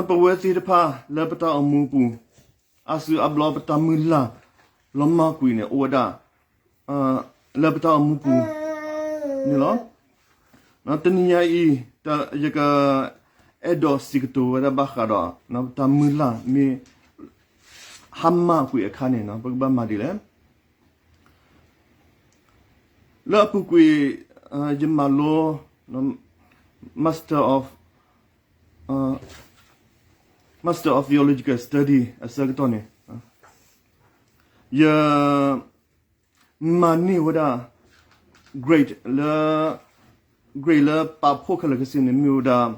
ပဝဲသ့ၣ်တဖၣ်လၢပတၢ်အိၣ်မူပူၤ, အါစုအါဘျီပတၢ်မုၢ်လၢ်လီၤမၢ်ကွံာ်န့ၣ် အိၣ်ဝဲဒၣ် လၢပတၢ်အိၣ်မူပူၤန့ၣ်လီၤ. တနံၤညါအံၤ ယကအဲၣ်ဒိးစံးကတိၤဝဲဒၣ်ဘၣ်ဃးဒီး ပတၢ်မုၢ်လၢ်မ့ၢ်ဟါမၢ်ကွံာ်အခါန့ၣ် ပကဘၣ်မၤဒ်လဲၣ်. လၢအပူၤကွံာ် ယမၤလိ Master of Master of Theological Study အဆၢကတီၢ်န့ၣ် ယမၤန့ၢ်ဝဲဒၣ် grade လၢ grade လၢပာ်ဖှိၣ်ခဲလၢာ်ခဲဆ့န့ၣ် မ့ၢ်ဝဲဒၣ်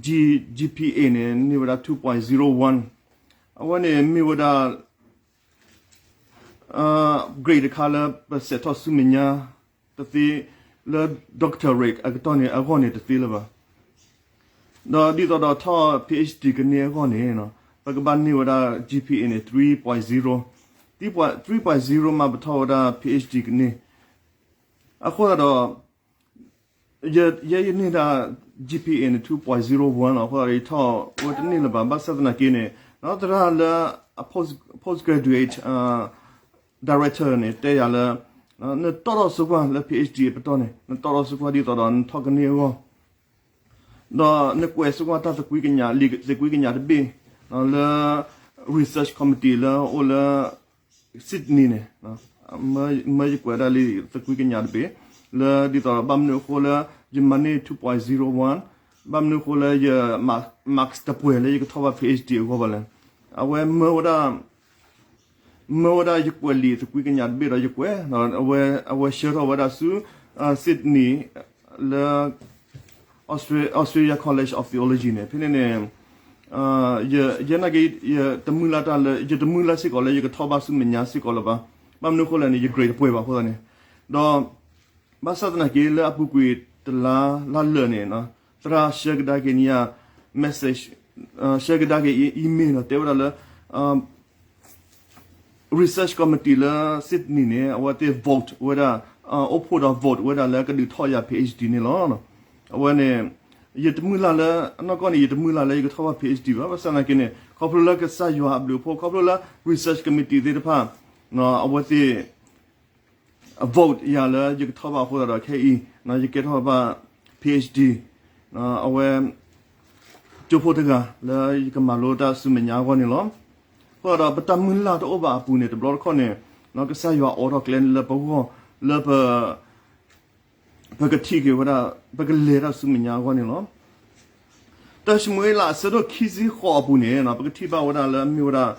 G GPA န့ၣ် န့ၢ်ဝဲဒၣ် two point zero one. အဝဲန့ၣ်မ့ၢ်ဝဲဒၣ် grade တခါလၢပစးထီၣ်ဆူမဲာ်ညါတသ့လၢ doctorate အကတီၢ်န့ၣ်အဂီၢ်န့ၣ်တသ့လၢၤဘၣ်. ဒီးဒ်သိးဒီးထီၣ် PhD ကန့ၢ်အဂီၢ်န့ၣ် ပကဘၣ်န့ၢ်ဝဲဒၣ် GPA န့ၣ် three point zero, three point zero မးပထီၣ်ဝဲဒၣ် PhD ကန့ၢ်. အဃိသတးဒီး ယဲယန့ၢ်ဒၣ် GPA န့ၣ် two point zero one လီၤ. အဃိသတးဒီးယထီၣ်ဝဲတန့ၢ်လၢၤဘၣ်. ဘၣ်ဆၣ်သနာ်က့န့ၣ် သရၣ်လၢအ post postgraduate director န့ၣ် တဲယၤလၢ နတီၣ်ထီၣ်ဆိကွၢ်လၢ PhD အပတီၢ်န့ၣ် နတီၣ်ထီၣ်ဆိကွၢ်ဒ်သိးဒီးနထီၣ်ကန့ၢ်အဂီၢ် ဒီးနကွဲးဆိကွၢ်တၢ်သကွံၢ်ကညး လံာ်သကွံၢ်ကညးတဘ့ၣ် လၢ research committee လၢအအိၣ်လၢ Sydney န့ၣ် မၢယကွဲးဒၣ်လံာ်သကွံၢ်ကညးတဘ့ၣ် လၢဒ်သိးဒီးဘၣ်မနုၤအဃိလၢ ယမၤန့ၢ် two point zero one, ဘၣ်မနုၤအဃိလၢယ marks တပှဲၤလၢယကထီၣ်ဘၣ် PhD အဂီၢ်ဘၣ်လဲၣ်. အဝဲမၢဝဲဒၣ် မၢဝဲဒၣ်ယကွဲးလံာ်သကွံၢ်ကညးတဘ့ၣ်ဒီးယကွဲး အဝဲဆှၢထီၣ်ဝဲဒၣ်ဆူ Sydney လၢ Australia College of Theology န့ၣ် ဖဲန့ၣ်န့ၣ် ယဲနာ်က့ ယတမုၢ်လၢ်တၢ်လၢ ယတမုၢ်လၢ်စ့ၢ်ကီးလၢယကထီၣ်ဘၣ်ဆူမဲာ်ညါစ့ၢ်ကီးလၢၤဘၣ်. ဘၣ်မနုၤအဃိလဲၣ်န့ၣ် ယ grade တပှဲၤဘၣ်အဃိသတးန့ၣ် ဒီး ဘၣ်ဆၣ်သနာ်က့လၢအပူၤကွံာ်တလါလၢ်လၢာ်န့ၣ် သရၣ်ဆှၢကဒါက့ၤန့ၢ်ယၤ message, ဆှၢကဒါက့ၤ email ဒီးတဲဝဲဒၣ်လၢ research committee လၢ Sydney န့ၣ် အဝဲသ့ၣ် vote ဝဲဒၣ် အိၣ်ဖှိၣ်ဒီး vote ဝဲဒၣ်လၢကဒုးထီၣ်ယၤ PhD န့ၣ်လီၤ. အဝဲန့ၣ် ယတမုၢ်လၢ်လၢ အနီၢ်ကီၢ်န့ၣ် ယတမုၢ်လၢ်လၢယကထီၣ်ဘၣ် PhD ဘၣ်. ဘၣ်ဆၣ်သနာ်က့န့ၣ် ခီဖျိလၢကစၢ်ယွၤအဘျုးအဖှိၣ် ခီဖျိလၢ research committee သ့ၣ်တဖၣ် အဝဲသ့ၣ် vote ယၤလၢယကထီၣ်ဘၣ်အဃိသတးဒီး ခဲအံၤ ယကဲထီၣ်ဘၣ် PhD အဝဲ ကၠိဖိတဂၤလၢယကမၤလိတၢ်ဆူမဲာ်ညါအဂီၢ်န့ၣ်လီၤ. အဃိသတးဒီးပတၢ်မုၢ်လၢ်တအိၣ်ဘၣ်အပူၤန့ၣ် တဘျီတခီၣ်န့ၣ် ကစၢ်ယွၤအိးထီၣ်ကျဲလၢပဂီၢ် လၢပ ပကထံၣ်က့ၤဝဲဒၣ် ပကလဲၤတၢ်ဆူမဲာ်ညါအဂီၢ်န့ၣ်လီၤ. တၢၡမူၤအ့လးအဆၢဒိၣ်ခံဆံဃိးအပူၤန့ၣ် ပကထံၣ်ဘၣ်ဝဲဒၣ်လၢအမ့ၢ်ဝဲဒၣ်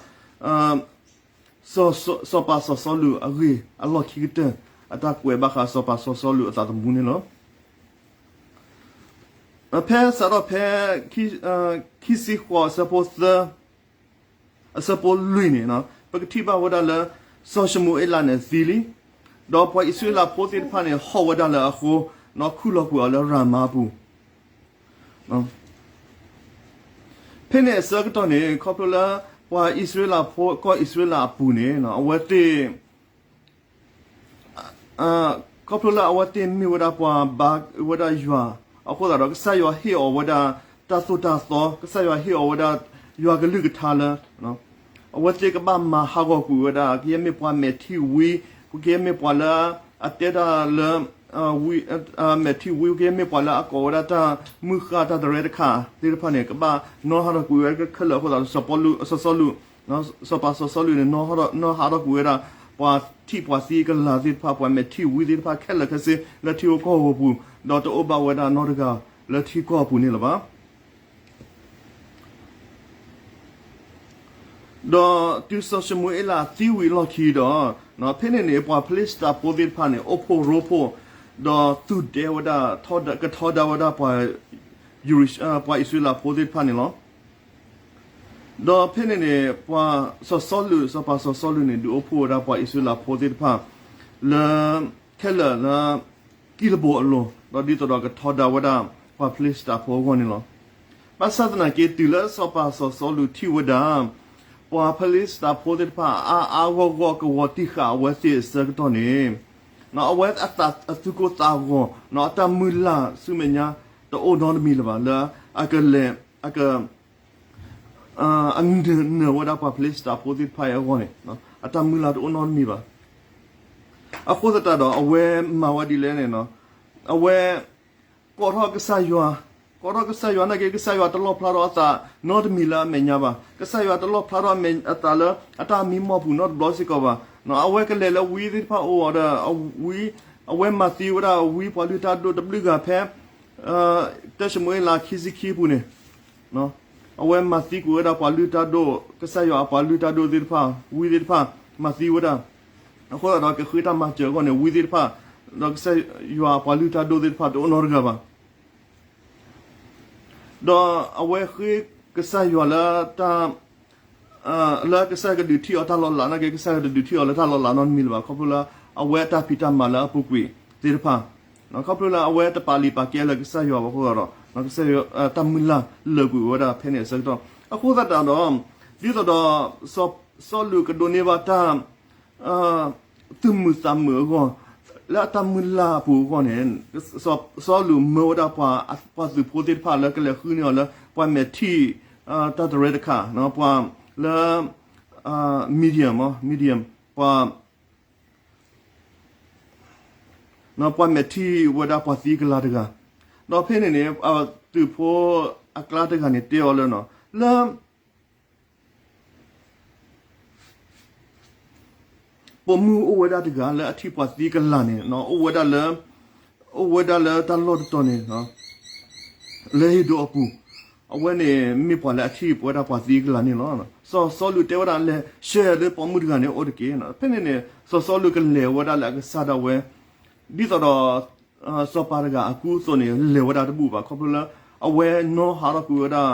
စီၤပၤစီၤစီလူးအဂ့ၢ်အလီၢ်ခံကတၢၢ် အတၢ်ကွဲးဘၣ်ဃးစီၤပၤစီၤစီလူးအသးသမူန့ၣ်လီၤ. ဖဲစးထီၣ်ဖဲ ခံဆံဃိးအဆၢဖိသၢ အဆၢဖိလွံၢ်န့ၣ် ပကထံၣ်ဘၣ်ဝဲဒၣ်လၢ စီၤၡမူၤအ့လးန့ၣ်သံလံ, ဒီးပှၤအံၣ်စရ့လးဖိသ့ၣ်တဖၣ်န့ၣ် ဟီၣ်ဝဲဒၣ်လၢအဃိ, ခူၣ်လီၤကွံာ်အီၤလၢရၤမၤအပူၤ. ဖဲန့ၣ်အဆၢကတီၢ်န့ၣ် ခီဖျိလၢ ပှၤအံၣ်စရ့လးဖိ ကီၢ်အံၣ်စရ့လးအပူၤန့ၣ် အဝဲသ့ၣ် ခီဖျိလၢအဝဲသ့ၣ်မ့ၢ်ဝဲဒၣ်ပှၤဘါဝဲဒၣ်ယွၤ, အဃိသတးဒီး ကစၢ်ယွၤဟ့ၣ်အီၤဝဲဒၣ်တၢ်သိၣ်တၢ်သီ, ကစၢ်ယွၤဟ့ၣ်အီၤဝဲဒၣ်ယွၤကလုၢ်ကထါလၢ အဝဲသ့ၣ်ကဘၣ်မၤဟးဂီၤကွံာ်ဝဲဒၣ် ကယဲၢ်မ့ၢ်ပှၤမဲာ်ထံဝံ, ကယဲၢ်မ့ၢ်ပှၤလၢအတဲတၢ်လၢ မဲာ်ထံဝံ, ကယဲၢ်မ့ၢ်ပှၤလၢအကိးဝဲဒၣ်တၢ်မုၢ်ဃၢ်တၢ်တရဲတခါသ့ၣ်တဖၣ်န့ၣ် ကဘၣ်နီၣ်ဟးထီၣ်ကွံာ်ဝဲခဲလၢာ်အဃိသတးဒီး စီၤပၤစီၤစီလူး စီၤပၤစီၤစီလူးန့ၣ် နီၣ်ဟးထီၣ်ကွံာ်ဝဲဒၣ် ပှၤထံၣ်ပှၤသံကလၤသ့ၣ်တဖၣ် ပှၤမဲာ်ထံဝံသ့ၣ်တဖၣ်ခဲလၢာ်ခဲဆ့လၢထံဧိၤကီၢ်ဧိၤအပူၤ, ဒီးတအိၣ်ဘၣ်ဝဲဒၣ်နီတဂၤလၢထံကီၢ်အပူၤန့ၣ်လၢၤဘၣ်. ဒီးတုၤစီၤၡမူၤအ့လးသံဝံၤအလီၢ်ခံဒီး ဖဲန့ၣ်န့ၣ် ပှၤဖလ့ၡသးဖိသ့ၣ်တဖၣ်န့ၣ် အိၣ်ဖှိၣ်ရိဖှိၣ် ဒီးသူၣ်ဒဲဝဲဒၣ် ကထီဒါဝဲဒၣ်ပှၤ ပှၤအံၣ်စရ့လးဖိသ့ၣ်တဖၣ်န့ၣ်လီၤ. ဒီးဖဲန့ၣ်န့ၣ် ပှၤစီၤစီလူး စီၤပၤစီၤစီလူးန့ၣ် ဒုးအိၣ်ဖှိၣ်ဝဲဒၣ်ပှၤအံၣ်စရ့လးဖိသ့ၣ်တဖၣ် လၢ ခဲလၢာ်လၢ ကံၢ်တဘိအလိၤ ဒီးဒ်သိးဒီးကထီဒါဝဲဒၣ် ပှၤဖလ့ၡသးဖိအဂီၢ်န့ၣ်လီၤ. ဘၣ်ဆၣ်သနာ်က့ တုၤလၢစီၤပၤစီၤစီလူးထံၣ်ဝဲဒၣ် ပှၤဖလ့ၡသးဖိသ့ၣ်တဖၣ် အါအါဂီၢ်ဂီၢ်ကဝီၤတံၢ်ဃာ်အဝဲသ့ၣ်အဆၢကတီၢ်န့ၣ် အဝဲအသူၣ်ကိၢ်သးဂီၤ အတၢ်မုၢ်လၢ်ဆူမဲာ်ညါ တအိၣ်နီတမံၤလၢၤဘၣ် လၢ အကလဲၤ အက အနၢၤနၢၤဝဲဒၣ်ပှၤဖလ့ၡသးဖိသ့ၣ်တဖၣ်အံၤအဂီၢ်န့ၣ် အတၢ်မုၢ်လၢ်တအိၣ်နီတမံၤဘၣ်. အဃိသတးဒီး အဝဲမၤဝဲဒ်လဲၣ်န့ၣ် အဝဲ ကိးထီၣ်ကစၢ်ယွၤ, ကိးထီၣ်ကစၢ်ယွၤနာ်က့ ကစၢ်ယွၤတလီၣ်ဖျါထီၣ်အသးနီတမံၤလၢအမဲာ်ညါဘၣ်. ကစၢ်ယွၤတလီၣ်ဖျါထီၣ်အသးလၢအတၢ်မံမီၢ်ပူၤနီတဘျီစ့ၢ်ကီးဘၣ်. အဝဲကလဲၤလၢဝံသ့ၣ်တဖၣ်အအိၣ်ဒီး အဝဲမၤသံဝဲဒၣ်ဝံပှၤလုၢ်တၢ်ဒိၣ်တဘျုးဂၤဖဲ တၢၡမူၤအ့လးခံဆံခံအပူၤန့ၣ် အဝဲမၤသံကွံာ်ဝဲဒၣ်ပှၤလုၢ်တၢ်ဒိၣ် ကစၢ်ယွၤအပှၤလုၢ်တၢ်ဒိၣ်သ့ၣ်တဖၣ် ဝံသ့ၣ်တဖၣ် မၤသံဝဲဒၣ်. အဃိသတးဒီးကဃ့တၢ်မၤစၢၤအဂီၢ်န့ၣ် ဝံသ့ၣ်တဖၣ် ဒီးကစၢ်ယွၤအပှၤလုၢ်တၢ်ဒိၣ်သ့ၣ်တဖၣ်တအိၣ်နီတဂၤဘၣ်. ဒီးအဝဲဃ့ကစၢ်ယွၤလၢတၢ် လၢကစၢ်ယွၤကဒုးထံၣ်အီၤတၢ်လီၤလးနာ်က့ ကစၢ်ယွၤတဒုးထံၣ်အီၤလၢတၢ်လီၤလးနီတမံၤလၢၤဘၣ်. ခီဖျိလၢအဝဲအတၢ်ဖံးတၢ်မၤလၢအပူၤကွံာ်သ့ၣ်တဖၣ် ခီဖျိလၢအဝဲတပာ်လုၢ်ပာ်ကဲလၢကစၢ်ယွၤဘၣ်အဃိသတးဒီး ကစၢ်ယွၤတၢ်မုၢ်လၢ်လၢာ်ကွံာ်ဝဲဒၣ်ဖဲန့ၣ်အဆၢကတီၢ် အဃိသတးဒီး ဒ်သိးဒီး စီၤစီလူးကဒိးန့ၢ်ဘၣ်တၢ် သူၣ်မုာ်သးမုာ်အဂီၢ် လၢအတၢ်မုၢ်လၢ်အပူၤအဂီၢ်န့ၣ် စီၤစီလူးမၢဝဲဒၣ်ပှၤ ပှၤသုးဖိသ့ၣ်တဖၣ်လၢကလဲၤဃုန့ၢ်အီၤလၢ ပှၤမဲာ်ထံၣ် တၢ်တရဲတခါ ပှၤလၢ medium medium ပှၤ ပှၤမဲာ်ထံၣ်ဝဲဒၣ်ပှၤသံကလၤတဂၤ ဒီးဖဲန့ၣ်န့ၣ် သုးဖိအကျါတဂၤန့ၣ်တဲအီၤလၢ လၢ ပိာ်မုၣ်အိၣ်ဝဲဒၣ်တဂၤလၢအထံၣ်ပှၤသံကလၤန့ၣ် အိၣ်ဝဲဒၣ်လၢ အိၣ်ဝဲဒၣ်လၢတၢ်လီၢ်တတီၤန့ၣ် လၢဟ့ၣ်ဒိအပူၤ အဝဲန့ၣ်မ့ၢ်ပှၤလၢအထံၣ်ဝဲဒၣ်ပှၤသံကလၤန့ၣ်လီၤ. စီၤစီလူးတဲဝဲဒၣ် လဲၤဆှၢလၢပိာ်မုၣ်တဂၤန့ၣ်အိၣ်တက့ၢ်. ဖဲန့ၣ်န့ၣ် စီၤစီလူးကလဲၤဝဲဒၣ်လၢအကစၢ်ဒၣ်ဝဲ ဒ်သိးဒီး စီၤပၤတဂၤအကူအသိးန့ၣ် လဲၤဝဲဒၣ်တဘူၣ်ဘၣ် ခီဖျိလၢ အဝဲနီၣ်ဟးထီၣ်ကွံာ်ဝဲဒၣ်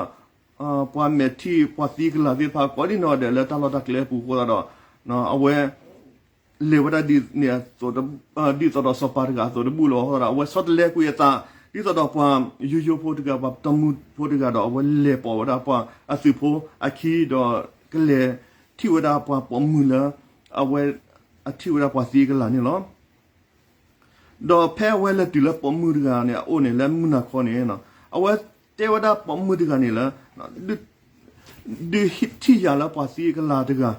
ပှၤမဲာ်ထံၣ်ပှၤသံကလၤသ့ၣ်တဖၣ် ကိးဒံနီၢ်ဒဲးလၢတၢ်လီၢ်တၢ်ကျဲအပူၤအဃိသတးဒီး အဝဲ လဲၤဝဲဒၣ်ဒ်န့ၣ်အသိး ဒ်သိးဒီးစီၤပၤတဂၤအသိးတဘူၣ်လီၤ. အဃိသတးဒီး အဝဲဆီတလဲကွံာ်အသး ဒ်သိးဒီးပှၤယိယိဖိတဂၤ ပှၤတမူဖိတဂၤဒီး အဝဲလဲၤပိာ်ဝဲဒၣ်ပှၤအသုးဖိအခံဒီး ကလဲၤထံၣ်ဝဲဒၣ်ပှၤပိာ်မုၣ်လၢ အဝဲအထံၣ်ဝဲဒၣ်ပှၤသံကလၤန့ၣ်လီၤ. ဒီးဖဲအဝဲလဲၤတုၤလၢပိာ်မုၣ်တဂၤန့ၣ် အအိၣ်န့ၣ်လၢမုၢ်နၤခီန့ၣ် အဝဲတဲဝဲဒၣ်ပိာ်မုၣ်တဂၤန့ၣ်လၢ ဒုးထံၣ်ယၤလၢပှၤသံကလၤတဂၤ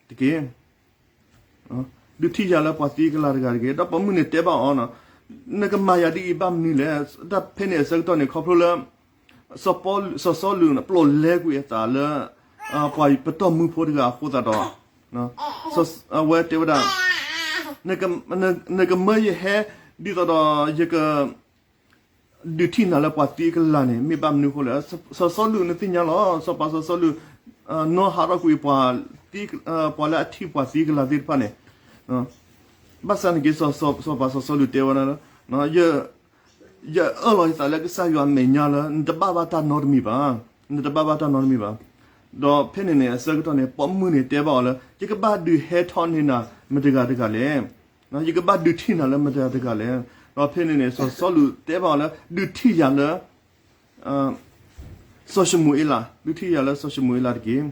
တက့ၢ်. ဒုးထံၣ်ယၤလၢပှၤသံကလၤတဂၤတက့ၢ်. ဒီးပိာ်မုၣ်န့ၣ်တဲဘၣ်အီၤ နကမၤယၤဒ်အံၤဘၣ်မနုၤလဲၣ်. တၢ်ဖဲန့ၣ်အဆၢကတီၢ်န့ၣ် ခီဖျိလၢ စီၤစီလူးန့ၣ် ပျိာ်လဲကွံာ်အသးလၢ ပှၤပတီၢ်မုၢ်ဖိတဂၤအဃိသတးဒီး အဝဲတဲဝဲဒၣ် နကမၢယဟဲ ဒ်သိးဒီးယက ဒုးထံၣ်နၤလၢပှၤသံကလၤန့ၣ် မ့ၢ်ဘၣ်မနုၤအဃိလဲၣ်. စီၤစီလူးနသ့ၣ်ညါလီၤ စီၤပၤစီၤစီလူး နီၣ်ဟးထီၣ်ကွံာ် ပှၤလၢအထံၣ်ပှၤသံကလၤသ့ၣ်တဖၣ်န့ၣ် ဘၣ်ဆၣ်နာ်က့ စီၤပၤစီၤစီလူးတဲဝဲဒၣ်လၢ ယအၢၣ်လီၤယသးလၢကစၢ်ယွၤအမဲာ်ညါလၢ နတဘၣ်ဘၣ်တၢ်နီတမံၤဘၣ်, နတဘၣ်ဘၣ်တၢ်နီတမံၤဘၣ်. ဒီးဖဲန့ၣ်န့ၣ် အဆၢကတီၢ်န့ၣ် ပိာ်မုၣ်န့ၣ်တဲဘၣ်အီၤလၢ ယကဘၣ်ဒုးဟဲထီၣ်န့ၢ်နၤမတဂၤတဂၤလဲၣ်. ယကဘၣ်ဒုးထံၣ်နၤလၢမတဂၤတဂၤလဲၣ်. ဒီးဖဲန့ၣ်န့ၣ် စီၤစီလူးတဲဘၣ်အီၤလၢ ဒုးထံၣ်ယၤလၢ စီၤၡမူၤအ့လး, ဒုးထံၣ်ယၤလၢစီၤၡမူၤအ့လးတက့ၢ်.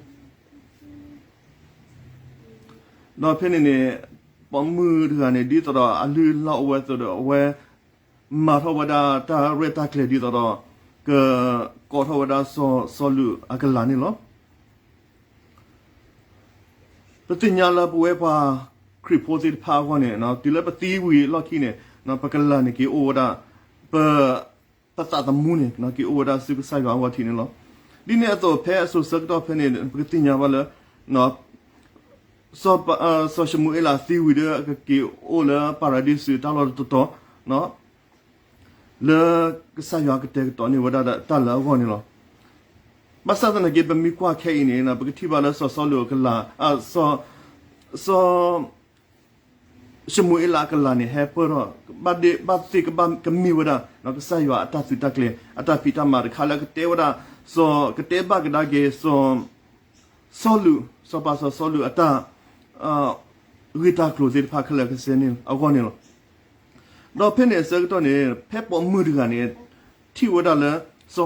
ဒီးဖဲန့ၣ်န့ၣ် ပိာ်မုၣ်တဂၤန့ၣ် ဒ်သိးဒီးအလုၢ်အလၢ်အိၣ်ဝဲအသိးဒီး အဝဲမၤထီၣ်ဝဲဒၣ်တၢ်ရဲၣ်တၢ်ကျဲၤဒ်သိးဒီး ကကိးထီၣ်ဝဲဒၣ်စီၤစီလူးအကလၤန့ၣ်လီၤ. ပသ့ၣ်ညါလၢပဝဲပှၤခရံာ်ဖိသ့ၣ်တဖၣ်အဂီၢ်န့ၣ် တုၤလၢပသံဝံၤအလီၢ်ခံန့ၣ် ပကလၤန့ၣ်က့ၤအိၣ်ဝဲဒၣ် ပ ပသးသမူန့ၣ် က့ၤအိၣ်ဝဲဒၣ်ဆူကစၢ်ယွၤအဂီၢ်ထံးန့ၣ်လီၤ. ဒ်န့ၣ်အသိးဖဲအစိၤဆၢကတီၢ်ဖဲန့ၣ် ပကသ့ၣ်ညါဘၣ်လၢ စီၤ စီၤၡမူၤအ့လးသံဝံၤဒီး အကက့ၤအိၣ်လၢပၤရဒံစူးတၢ်လီၢ်တတီၤတီၤ လၢကစၢ်ယွၤကတဲာ်ကတီၤန့ၢ်ဝဲဒၣ်တၢ်လၢအဂီၢ်န့ၣ်လီၤ. ဘၣ်ဆၣ်သနာ်က့ ပမ့ၢ်ကွၢ်ခဲအံၤန့ၣ် ပကထံၣ်ဘၣ်လၢစီၤစီလူးအကလၤ စီၤ ၡမူၤအ့လးအကလၤန့ၣ် ဟဲပၢၢ်ထီၣ် ဘၣ်သ့ၣ်ကဘၣ်ကမ့ၢ်ဝဲဒၣ် ကစၢ်ယွၤအတၢ်သုးတၢ်ကျဲၤ အတၢ်ဖံးတၢ်မၤတခါလၢကတဲဝဲဒၣ် စီၤ ကတဲဘၣ်ကဒါက့ၤ စီၤ စီလူး စီၤပၤစီၤစီလူးအတၢ် ဂ့ၢ်တၢ်ကျိၤသ့ၣ်တဖၣ်ခဲလၢာ်ခဲဆ့န့ၣ် အဂီၢ်န့ၣ်လီၤ. ဒီးဖဲန့ၣ်အဆၢကတီၢ်န့ၣ် ဖဲပိာ်မုၣ်တဂၤန့ၣ် ထံၣ်ဝဲဒၣ်လၢ စီၤ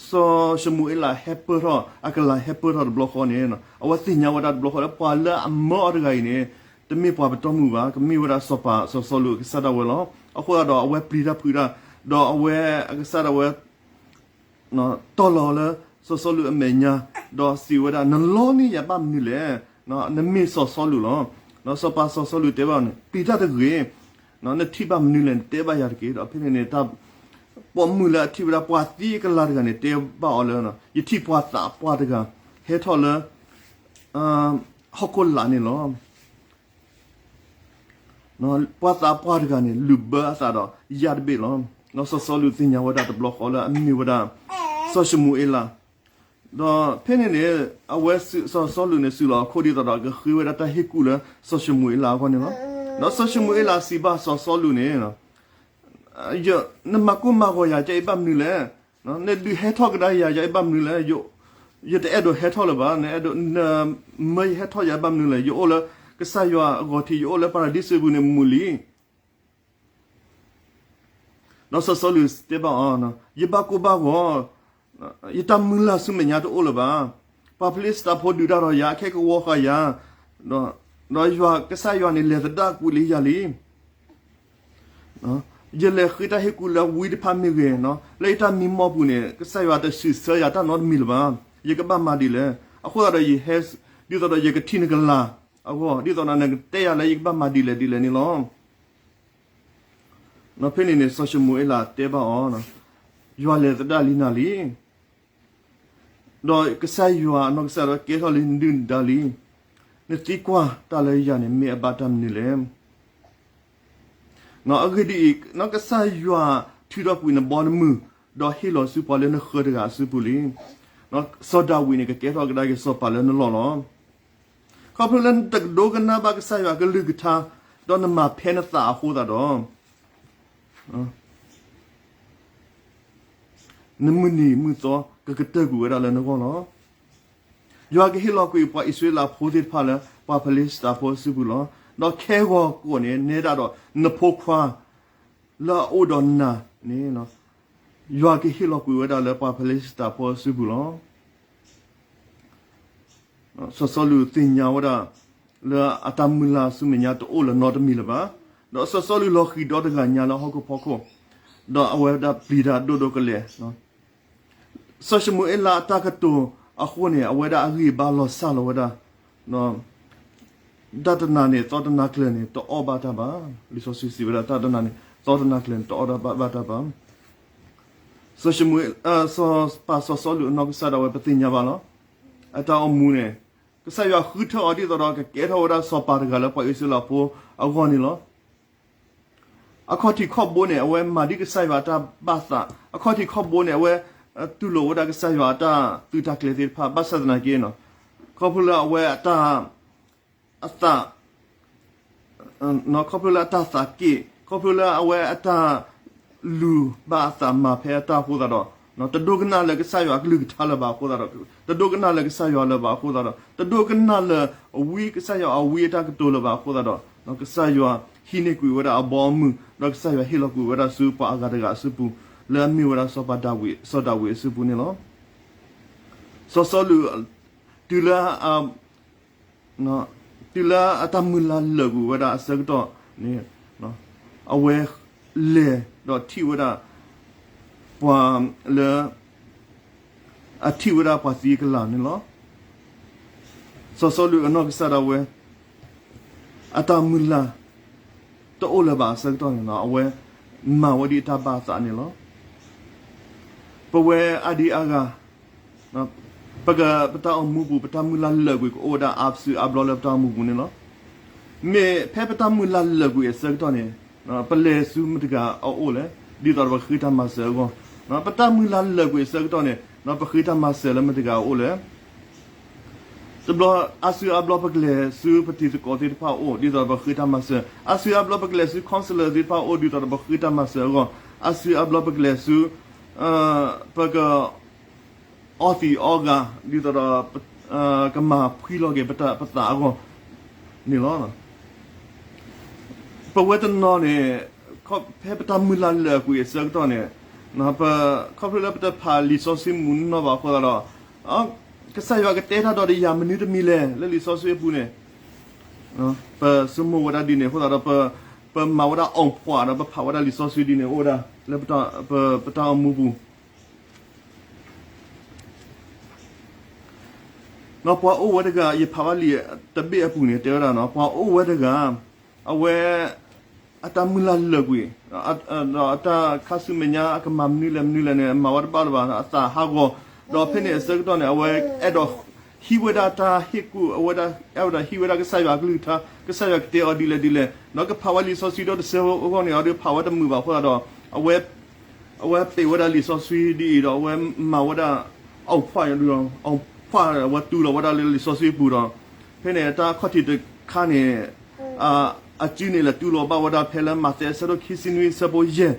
စီၤၡမူၤအ့လးဟဲပၢၢ်ထီၣ် အကလၤဟဲပၢၢ်ထီၣ်တဘျီဃီန့ၣ် အဝဲသ့ၣ်ညါဝဲဒၣ်တဘျီဃီလၢ ပှၤလၢအမၢအီၤတဂၤအံၤန့ၣ် တမ့ၢ်ပှၤပတီၢ်မုၢ်ဘၣ်, ကမ့ၢ်ဝဲဒၣ်စီၤပၤစီၤစီလူးအကစၢ်ဒၣ်ဝဲလီၤ. အဃိသတးဒီးအဝဲပျံၤတၢ်ဖုးတၢ်, ဒီးအဝဲအကစၢ်ဒၣ်ဝဲ တီၢ်လီၤလၢစီၤစီလူးအမဲာ်ညါ, ဒီးစံးဝဲဒၣ်, နလီန့ၢ်ယၤဘၣ်မနုၤလဲၣ်. နမ့ၢ်စီၤစီလူးလီၤ. စီၤပၤစီၤစီလူးတဲဘၣ်န့ၣ်, ပျံၤတၢ်တဂ့ၤ, နထံၣ်ဘၣ်မနုၤလဲၣ် နတဲဘၣ်ယၤတက့ၢ်. ဒီးဖဲန့ၣ်န့ၣ် ပိာ်မုၣ်လၢအထံၣ်ဝဲဒၣ်ပှၤသံအကလၤတဂၤန့ၣ် တဲဘၣ်အီၤလၢ, ယထံၣ်ပှၤသးပှၢ်တဂၤ ဟဲထီၣ်လၢ ဟီၣ်ခိၣ်လာ်န့ၣ်လီၤ. ပှၤသးပှၢ်တဂၤန့ၣ် လုၣ်ဘၢအသးဒီးယၣ်တဘ့ၣ်လီၤ. ဒီးစီၤစီလူးသ့ၣ်ညါဝဲဒၣ်တဘျီဃီလၢအမ့ၢ်ဝဲဒၣ် စီၤၡမူၤအ့လး, ဒီးဖဲန့ၣ်န့ၣ် အဝဲစီၤစီလူးန့ၣ် စုးလီၤအခိၣ်ဒ်သိးဒီးကဃ့ဝဲဒၣ်တၢ်ဟ့ၣ်ကူၣ်လၢစီၤၡမူၤအ့လးအဂီၢ်န့ၣ်လီၤ. ဒီးစီၤၡမူၤအ့လးစံးဘၣ်စီၤစီလူးန့ၣ်, နမၤကိၢ်မၤဂီၤယၤကအံၤဘၣ်မနုၤလဲၣ်. နဒုးဟဲထီၣ်ကဒါယၤကအံၤဘၣ်မနုၤလဲၣ်. ယတအဲၣ်ဒိးဟဲထီၣ်လၢၤဘၣ်. နအဲၣ်ဒိးနမၢယဟဲထီၣ်ယၤဘၣ်မနုၤလဲၣ်. ယအိၣ်လၢကစၢ်ယွၤအဂီၤထံး, ယအိၣ်လၢပၤရဒံစူးပူၤန့ၣ်မုာ်လံ. ဒီးစီၤစီလူးတဲဘၣ်အီၤ, ယဘၣ်ကိၢ်ဘၣ်ဂီၤ, ယတၢ်မုၢ်လၢ်ဆူမဲာ်ညါတအိၣ်လၢၤဘၣ်. ပှၤဖလံးစတံးဖိဒုးတၢ်ဒီးယၤ, အခဲကဝီၤဃာ်ယၤ, ဒီးယွၤကစၢ်ယွၤန့ၣ် လဲၤသဒၣ်ကွံာ်လံယၤလံ. ယလဲၤဃ့တၢ်ဟ့ၣ်ကူၣ်လၢဝံတဖၣ်မ့ၢ်ဂ့ၤ, လၢယတၢ်မံမီၢ်ပူၤန့ၣ် ကစၢ်ယွၤတစံးဆၢယၤတၢ်နီတမံၤလၢၤဘၣ်. ယကဘၣ်မၤဒ်လဲၣ်. အဃိသတးဒီးယဟဲ, ဒ်သိးဒီးယကထံၣ်နကလၤအဂီၢ်, ဒ်သိးဒီးနကတဲယၤလၢယကဘၣ်မၤဒ်လဲၣ်ဒ်လဲၣ်န့ၣ်လီၤ. ဖဲန့ၣ်န့ၣ် စီၤၡမူၤအ့လးတဲဘၣ်အီၤ, ယွၤလဲၤသဒၣ်လံနၤလံ. ဒီးကစၢ်ယွၤအနီၢ်ကစၢ်ဒၣ်ဝဲကဲထီၣ်လံနဒုၣ်နဒါလံ. နသံကွၢ်တၢ်လၢယၤန့ၣ် မ့ၢ်အဘၣ်တၢ်မနုၤလဲၣ်. အဂ့ၢ်ဒ်အံၤ, ကစၢ်ယွၤထုးထီၣ်ကွံာ်နဘီနမုၢ်, ဒီးဟ့ၣ်လီၤဆူပှၤလၢနဃၢၤတဂၤအစုပူၤလံ. စီၤဒၤဝံးန့ၣ် ကကဲထီၣ်ကဒါက့ၤစီၤပၤလၢနလီၢ်လီၤ. ခီဖျိလၢနတကဒိကနၣ်ဘၣ်ကစၢ်ယွၤအကလုၢ်ကထါ, ဒီးနမၤဖဲနသးအဃိသတးဒီး နမုၢ်နံၤမုၢ်သီကကတၢၢ်ကွံာ်ဝဲဒၣ်လၢနဂီၢ်လီၤ. ယွၤကဟ့ၣ်လီၤကွံာ်ပှၤအံၣ်စရ့လးဖိသ့ၣ်တဖၣ်လၢပှၤဖလံးစတံးဖိအစုပူၤလီၤ. ဒီးခဲဂီၤကိာ်န့ၣ် နဲဒၣ်ဒီးနဖိခွါလၢအအိၣ်ဒီးနၤန့ၣ် ယွၤကဟ့ၣ်လီၤကွံာ်ဝဲဒၣ်လၢပှၤဖလံးစတံးဖိအစုပူၤလီၤ. စီၤစီလူးသ့ၣ်ညါဝဲဒၣ် လၢအတၢ်မုၢ်လၢ်ဆူမဲာ်ညါတအိၣ်လၢၤနီတမံၤလၢၤဘၣ်. ဒီးစီၤစီလူးလီၤဃံၤဒီတဂၤညါလၢဟီၣ်ခိၣ်ဖီခိၣ်, ဒီးအဝဲဒၣ်ပျံၤတၢ်ဒိၣ်ဒိၣ်ကလဲာ်. စီၤၡမူၤအ့လးအတၢ်ကတိၤအဃိန့ၣ် အဝဲဒၣ်အဂံၢ်အဘါလီၤစၢ်လီၤဝဲဒၣ် တၢ်တနၤန့ၣ် သီတနၤကျၢၤန့ၣ် တအီၣ်ဘၣ်တၢ်ဘၣ်. လံာ်စီဆှံစံးဝဲဒၣ် တၢ်တနၤန့ၣ် သီတနၤကျၢၤန့ၣ် တအီၣ်ဘၣ်တၢ်ဘၣ်. စီၤၡမူၤ, စီၤပၤစီၤစီလူးအနီၢ်ကစၢ်ဒၣ်ဝဲ ပသ့ၣ်ညါဘၣ်လီၤ. အတၢ်အိၣ်မူန့ၣ် ကစၢ်ယွၤဃုထၢအီၤဒ်သိးဒီးကကဲထီၣ်ဝဲဒၣ်စီၤပၤတဂၤလၢပှၤအံၣ်စရ့လးဖိအဂီၢ်န့ၣ်လီၤ. အခီၣ်ထံးခီၣ်ဘိန့ၣ် အဝဲမၤဒ်ကစၢ်ယွၤအတၢ်ဘၣ်သး, အခီၣ်ထံးခီၣ်ဘိန့ၣ် အဝဲတူၢ်လိာ်ဝဲဒၣ်ကစၢ်ယွၤအတၢ်သုးတၢ်ကျဲၤသ့ၣ်တဖၣ် ဘၣ်ဆၣ်သနာ်က့ ခီဖျိလၢအဝဲအတၢ် အသး ခီဖျိလၢအတၢ်သးက့ၣ်, ခီဖျိလၢအဝဲအတၢ်လူၤဘၣ်အသးမၤဖဲအတၢ်အဃိသတးဒီး တဒိကနၣ်လၢကစၢ်ယွၤအကလုၢ်ကထါလၢၤဘၣ်အဃိသတးဒီး, တဒိကနၣ်လၢကစၢ်ယွၤလၢၤဘၣ်အဃိသတးဒီး, တဒိကနၣ်လၢအဝံကစၢ်ယွၤအဝံအတၢ်ကတိၤလၢၤဘၣ်အဃိသတးဒီး, ကစၢ်ယွၤဟံးန့ၢ်ကွံာ်ဝဲဒၣ်အဘီအမုၢ်, ဒီးကစၢ်ယွၤဟ့ၣ်လီၤကွံာ်ဝဲဒၣ်ဆူပှၤအဂၤတဂၤအစုပူၤ, လၢအမ့ၢ်ဝဲဒၣ်စီၤပၤဒၤဝံး, စီၤဒၤဝံးအစုပူၤန့ၣ်လီၤ. စီၤစီလူး တုၤလၢ တုၤလၢအတၢ်မုၢ်လၢ်လၢာ်ကွံာ်ဝဲဒၣ်အဆၢကတီၢ်န့ၣ်, အဝဲလဲၤဒီးထံၣ်ဝဲဒၣ် ပှၤလၢ အထံၣ်ဝဲဒၣ်ပှၤသံအကလၤန့ၣ်လီၤ. စီၤစီလူးအနီၢ်ကစၢ်ဒၣ်ဝဲ အတၢ်မုၢ်လၢ် တအိၣ်လၢၤဘၣ်အဆၢကတီၢ်န့ၣ်လီၤ. အဝဲမၤဝဲဒ်အတၢ်ဘၣ်အသးန့ၣ်လီၤ. ပဝဲအါဒံအါဂၤ ပက ပတၢ်အိၣ်မူပူၤ ပတၢ်မုၢ်လၢ်လၢာ်ကွံာ်ကအိၣ်ဝဲဒၣ်အါစုအါဘျီလၢပတၢ်အိၣ်မူပူၤန့ၣ်လီၤ. မ့ၢ်ဖဲပတၢ်မုၢ်လၢ်လၢာ်ကွံာ်အဆၢကတီၢ်န့ၣ် ပလဲၤဆူမတၤတဂၤအအိၣ်လဲၣ်, ဒ်သိးဒီးပဃ့တၢ်မၤစၢၤအဂီၢ်, ပတၢ်မုၢ်လၢ်လၢာ်ကွံာ်အဆၢကတီၢ်န့ၣ် ပဃ့တၢ်မၤစၢၤလၢမတၤတဂၤအအိၣ်လဲၣ်. တဘျီ အါစုအါဘျီပကလဲၤဆူပတံၤသကိးသ့ၣ်တဖၣ်အအိၣ် ဒ်သိးဒီးပဃ့တၢ်မၤစၢၤ, အါစုအါဘျီပကလဲၤဆူ counselor သ့ၣ်တဖၣ်အအိၣ် ဒ်သိးဒီးပဃ့တၢ်မၤစၢၤအဂီၢ်, အါစုအါဘျီပကလဲၤဆူ ပက အီသံးအီဂၤ ဒ်သိးဒီး ကမၤဖှံလီၤက့ၤပသးအဂီၢ်န့ၣ်လီၤ. ပဝဲတနီၤန့ၣ် ဖဲပတၢ်မုၢ်လၢ်လၢာ်ကွံာ်အဆၢကတီၢ်န့ၣ် ခီဖျိလၢပတဖးလံာ်စီဆှံမုၢ်နီၢ်ဘၣ်အဃိသတးဒီး ကစၢ်ယွၤကတဲတၢ်ဒီးယၤမနုၤတမံၤလဲၣ် လၢလံာ်စီဆှံအပူၤန့ၣ် ပဆိကမိၣ်ဝဲဒၣ်ဒ်န့ၣ်အဃိသတးဒီး ပမၤဝဲဒၣ်အိၣ်ဖှိၣ်ဒီး ပဖးဝဲဒၣ်လံာ်စီဆှံဒ်န့ၣ် အိၣ်ဝဲဒၣ်လၢပတၢ်အိၣ်မူပူၤ. ပှၤအိၣ်ဝဲတဂၤ ယဖးဘၣ်လံာ်တဘ့ၣ်အပူၤန့ၣ် တဲဝဲဒၣ်နီၤ, ပှၤအိၣ်ဝဲတဂၤ အဝဲ အတၢ်မုၢ်လၢ်လၢာ်ကွံာ် ဒီးအတၢ်ခါဆူမဲာ်ညါအကမၤမနုၤလဲၣ်မနုၤလဲၣ်န့ၣ် မၤဝဲတဘၣ်လၢၤဘၣ်, အသးဟးဂီၤ, ဒီးဖဲန့ၣ်အဆၢကတီၢ်န့ၣ် အဝဲအဲၣ်ဒိးဟံးဝဲဒၣ်တၢ်ဟ့ၣ်ကူၣ်, အဝဲဒၣ်အဲၣ်ဝဲဒၣ်ဟံးဝဲဒၣ်ကစၢ်ယွၤအကလုၢ်ကထါ, ကစၢ်ယွၤကတဲအီၤဒ်လဲၣ်ဒ်လဲၣ်, ဒီးကဖးဝဲလံာ်စီဆှံဒီးတဆၢအဂီၢ်န့ၣ် အီၤဒီးဖးဝဲတမုာ်ဘၣ်အဃိသတးဒီး အဝဲ အဝဲပ့ၤဝဲဒၣ်လံာ်စီဆှံဒ်အံၤဒီး အဝဲမၤဝဲဒၣ် အီၣ်ဖှၣ် အဝဲတူၢ်လီၤဝဲဒၣ်လၢလံာ်စီဆှံပူၤဒီး ဖဲန့ၣ်တၢ်ခီၣ်ထံးတခါန့ၣ် အစုန့ၣ်လဲၤတူၢ်လီၤဘၣ်ဝဲဒၣ်ဖဲလၢမးသဲအဆၢဒိၣ်ခံဆံနွံအဆၢဖိယဲၢ်,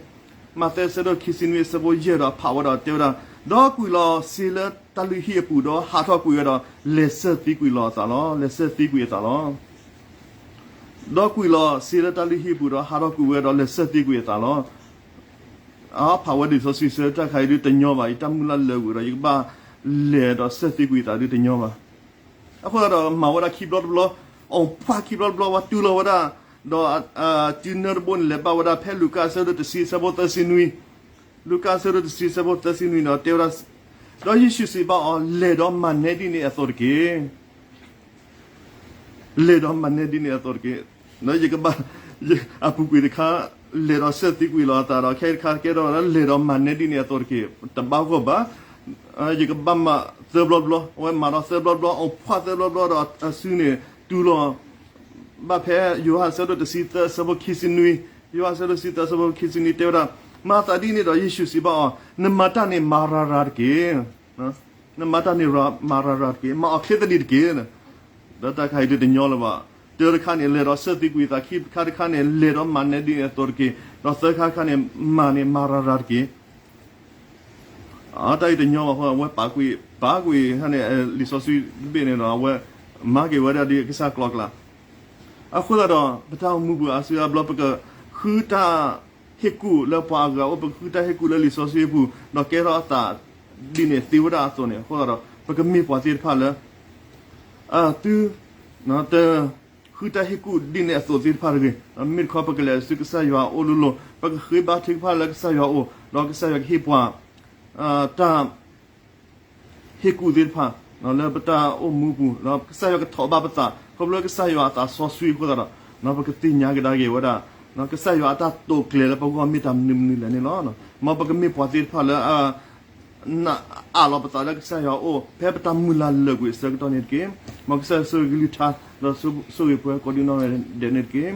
မးသဲအဆၢဒိၣ်ခံဆံနွံအဆၢဖိယဲၢ်ဒီးဖးဝဲဒီးတဲဝဲဒၣ်, ဒီးကွံာ်လီၤစ့လၢတၢ်လုၢ်ဟံၣ်အပူၤဒီးဟးထီၣ်ကွံာ်ဝဲဒီး လဲၤဆၢသံကွံာ်လီၤအသးလီၤ, လဲၤဆၢသံကွံာ်အသးလီၤ. ဒီးကွံာ်လီၤစ့လၢတၢ်လုၢ်ဟံၣ်အပူၤဒီးဟးထီၣ်ကွံာ်ဝဲဒီးလဲၤဆၢသံကွံာ်အသးလီၤ. အဖးဝဲလံာ်စီဆှံဆၢတၢ်ခါအံၤဒုးတညီဘၣ်, ယတၢ်မုၢ်လၢ်လၢာ်ကွံာ်ဒီး ယကဘၣ်လဲၤဒီးဆၢသံကွံာ်အသးဒုးတညီဘၣ်. အဃိသတးဒီးမၤဝဲဒၣ်ခံဘျီတဘျီ, အီၣ်ဖှၣ်ခံဘျီတဘျီ ဝဲတူၢ်လီၤဝဲဒၣ်, ဒီးစုနၢတဘိန့ၣ် လဲၤဘၣ်ဝဲဒၣ်ဖဲလူၤကၣ်အဆၢဒိၣ်တဆံအဆၢဖိသၢဆံနွံ, လူၤကၣ်အဆၢဒိၣ်တဆံအဆၢဖိသၢဆံနွံဒီးတဲဝဲဒၣ်, ဒီးယ့ၣ်ၡူးစံးဘၣ်အီၤ, လဲၤဒီးမၤနဲဒ်န့ၣ်အသိးတက့ၢ်. လဲၤဒီးမၤနဲဒ်န့ၣ်အသိးတက့ၢ်. ယကဘၣ်, အပူၤကွံာ်တခါ လဲၤဒီးဆၢသံကွံာ်လီၤအသးဒီး ခဲအံၤတခါကဲထီၣ်ဝဲဒၣ် လဲၤဒီးမၤနဲဒ်န့ၣ်အသိးတက့ၢ်. တဘၣ်ဂီၢ်ဘၣ်, ယကဘၣ်မၤသၢဘျီတဘျီ, အဝဲမၤဒီးသၢဘျီတဘျီ, အီၣ်ဖှၣ်သၢဘျီတဘျီဒီးအစုန့ၣ် တူၢ်လီၤ ဘၣ်ဖဲယိၤဟၣ်အဆၢဒိၣ်တဆံသၢအဆၢဖိခံဆံနွံ, ယိၤဟၣ်အဆၢဒိၣ်တဆံသၢအဆၢဖိခံဆံနွံတဲဝဲဒၣ်, မၤသးဒ်န့ၣ်ဒီး ယ့ၣ်ၡူးစံးဘၣ်အီၤ, နမၤတၢ်န့ၣ်မၤရၤရၤတက့ၢ်. နမၤတၢ်န့ၣ်မၤရၤရၤတက့ၢ်, မၤအီၤချ့သဒံးတက့ၢ်. ဒီးတၢ်ခါအံၤဒုးတညီလၢၤဘၣ်. တၢတခါန့ၣ် လဲၤဒီးဆၢသံကွံာ်သး, ခံခါတခါန့ၣ် လဲၤဒီးမၤနဲဒ်န့ၣ်အသိးတက့ၢ်, ဒီးသၢခါတခါန့ၣ် မၤန့ၣ်မၤရၤရၤတက့ၢ်. တၢ်အံၤတညီဘၣ်အဃိ အဝဲပာ်ကွံာ်, ပာ်ကွံာ်န့ၣ် လံာ်စီဆှံတဘ့ၣ်န့ၣ်ဒီး အဝဲမၤက့ၤဝဲဒၣ်ဒ်ကစၢ်ကျိာ်ကျါ အဃိသတးဒီး ပတၢ်အိၣ်မူပူၤအါစုအါဘျီ ပကဃုတၢ်ဟ့ၣ်ကူၣ်လၢပှၤအဂၤအအိၣ်, ပကဃုတၢ်ဟ့ၣ်ကူၣ်လၢလံာ်စီဆှံအပူၤ ဒီးကဲထီၣ်အသးဒ်န့ၣ်သ့ဝဲဒၣ်အသိးန့ၣ် အဃိသတးဒီး ပကမ့ၢ်ပှၤသ့ၣ်တဖၣ်လၢ သု တ ဃုတၢ်ဟ့ၣ်ကူၣ်ဒ်န့ၣ်အသိးသ့ၣ်တဖၣ်တဂ့ၤ. မ့ၢ်တခီ ပကလဲၤဆူကစၢ်ယွၤအအိၣ်လိၤလိၤ, ပကဃ့ဘါထုကဖၣ်လၢကစၢ်ယွၤအအိၣ်, ဒီးကစၢ်ယွၤကဟ့ၣ်ပှၤ တၢ်ဟ့ၣ်ကူၣ်သ့ၣ်တဖၣ် လၢပတၢ်အိၣ်မူပူၤ, ဒီးကစၢ်ယွၤကထီၣ်ဘၣ်ပသး ခီဖျိကစၢ်ယွၤအသးစီဆှံအဃိသတးဒီး ပကသ့ၣ်ညါကဒါက့ၤဝဲဒၣ် ကစၢ်ယွၤအတၢ်တိာ်ကျဲၤလၢပဂီၢ်မ့ၢ်တၢ်မနုၤမနုၤလဲၣ်န့ၣ်လီၤ. မ်ပကမ့ၢ်ပှၤသ့ၣ်တဖၣ်လၢ အးလီၤပသးလၢကစၢ်ယွၤအအိၣ် ဖဲပတၢ်မုၢ်လၢ်လၢာ်ကွံာ်အဆၢကတီၢ်န့ၣ်တက့ၢ်. မ်ကစၢ်ယွၤဆိၣ်ဂ့ၤကလုၢ်ကထါ ဒီးဆိၣ်ဂ့ၤပှၤကိးဒံနီၢ်ဂၤဒဲးန့ၣ်တက့ၢ်.